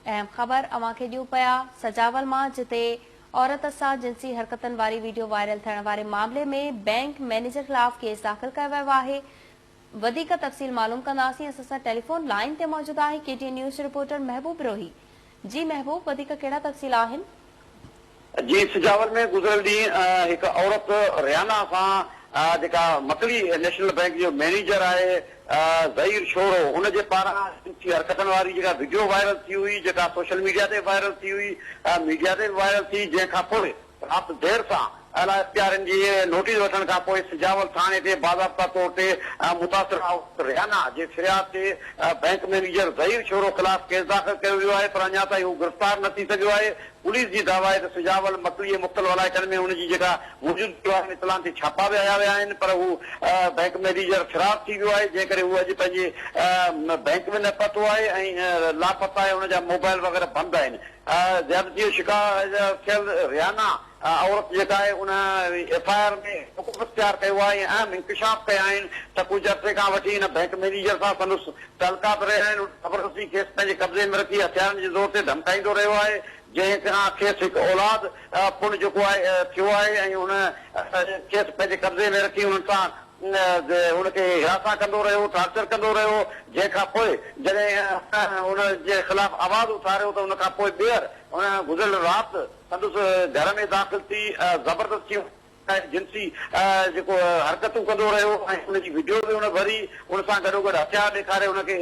اهم خبر اوهان کي ڏيون پيا سجاول مان جتي عورت سان جنسي حرڪتن واري ويڊيو وائرل ٿيڻ واري معاملي ۾ بئنڪ مئنيجر خلاف ڪيس داخل ڪيو ويو آهي وڌيڪ تفصيل معلوم ڪنداسين اسان سان ٽيليفون لائين تي موجود آهي ڪي ٽي اين نيوز جو رپورٽر محبوب بروهي جي محبوب وڌيڪ ڪهڙا تفصيل آهن. جي سجاول ۾ گذريل ڏينهن هڪ عورت ريانا سان جيڪا مڪلي نيشنل بئنڪ جو مئنيجر آهي ظهير شورو ان جي پاران جنسي حرڪتن واري جيڪا وڊيو وائرل ٿي هئي جيڪا سوشل ميڊيا تي به وائرل ٿي هئي ميڊيا تي به وائرل ٿي جنهن کان پوء رات دير سان اعليٰ اختيارين جي نوٽيس وٺڻ کان پوء سجاول ٿاڻي تي باضابطا طور تي متاثره عورت ريانا جي فرياد تي بئنڪ مئنيجر ظهير شورو خلاف ڪيس داخل ڪيو ويو آهي پر اڃا تائين هو گرفتار نه ٿي سگهيو آهي. پوليس جي دعويٰ آهي ته سجاول، مڪلي ۽ مختلف علائقن ۾ هن جي جيڪا موجودگي وارن اطلاعن تي ڇاپا به هنيا ويا آهن پر هو بئنڪ مئنيجر فرار ٿي ويو آهي جنهن ڪري هو اڄ پنهنجي بئنڪ ۾ نه پهتو آهي ۽ لاپتا آهي هن جا موبائل وغيره بند آهن. زيادتي جو شڪار ٿيل ريانا عورت جيڪا آهي ان ايف I R ۾ موقف اختيار ڪيو آهي ۽ اهم انڪشاف ڪيا آهن ته ڪجهه عرصي کان وٺي هن بئنڪ مئنيجر سان سندس تعلقات رهيا آهن، هن زبردستي کيس پنهنجي قبضي ۾ رکي هٿيارن جي زور تي ڌمڪائيندو رهيو آهي، جنهن کان کيس هڪ اولاد پڻ جيڪو آهي ٿيو آهي ۽ هن کيس پنهنجي قبضي ۾ رکي انهن سان هن کي هراسان ڪندو رهيو، ٽارچر ڪندو رهيو، جنهن کان پوء جڏهن هن جي خلاف آواز اٿاريو ته ان کان پوء ٻيهر هن گذريل رات سندس گهر ۾ داخل ٿي زبردستي ۽ جنسي جيڪو حرڪتون ڪندو رهيو ۽ ان جي وڊيو به ان ڀري ان سان گڏوگڏ هٿيار ڏيکاري ان کي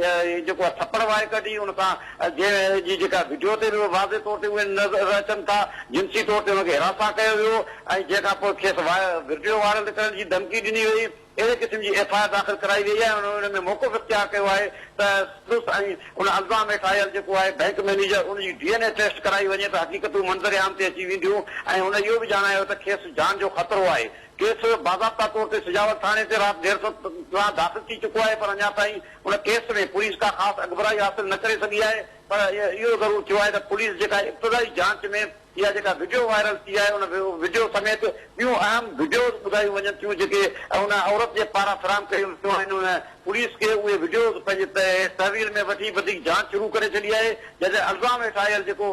جيڪو آهي ٿپڙ وهائي ڪڍي ان سان جنهن جي جيڪا وڊيو تي به واضح طور تي اهي نظر اچن ٿا جنسي طور تي ان کي هراسان ڪيو ويو ۽ جنهن کان پوء کيس وڊيو وائرل ڪرڻ جي ڌمڪي ڏني وئي. اهڙي قسم جي ايف I R داخل ڪرائي وئي آهي ۽ ان ۾ موقف اختيار ڪيو آهي ته سندس ۽ ان الزام هيٺ آيل جيڪو آهي بئنڪ مئنيجر ان جي ڊي اين اي ٽيسٽ ڪرائي وڃي ته حقيقتون منظر عام تي اچي وينديون ۽ هن اهو به ڄاڻايو ته کيس جان جو خطرو آهي. ڪيس باضابطا طور تي سجاول ٿاڻي تي رات دير سان داخل ٿي چڪو آهي پر اڃا تائين ان ڪيس ۾ پوليس ڪا خاص اڳڀرائي حاصل نه ڪري سگهي آهي پر اهو ضرور ٿيو آهي ته پوليس جيڪا ابتدائي جاچ ۾ اها جيڪا وڊيو وائرل ٿي آهي ان وڊيو سميت ٻيون اهم وڊيوز ٻڌايون وڃن ٿيون جيڪي ان عورت جي پاران فراهم ڪيون ويون آهن ان پوليس کي اهي وڊيوز پنهنجي تحويل ۾ وٺي وڌيڪ جاچ شروع ڪري ڇڏي آهي جڏهن الزام هيٺ آيل جيڪو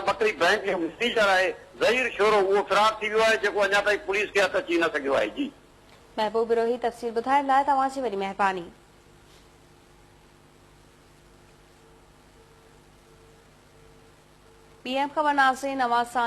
مڪلي بئنڪ جو مئنيجر آهي ظهير شورو اهو فرار ٿي ويو آهي جيڪو اڃا تائين پوليس کي هٿ اچي نه سگهيو آهي جي. محبوب بروهي تفصيل ٻڌائڻ لاء توهان جي وڏي مهرباني. ٻي اهم خبر ناظرين اوهان سان.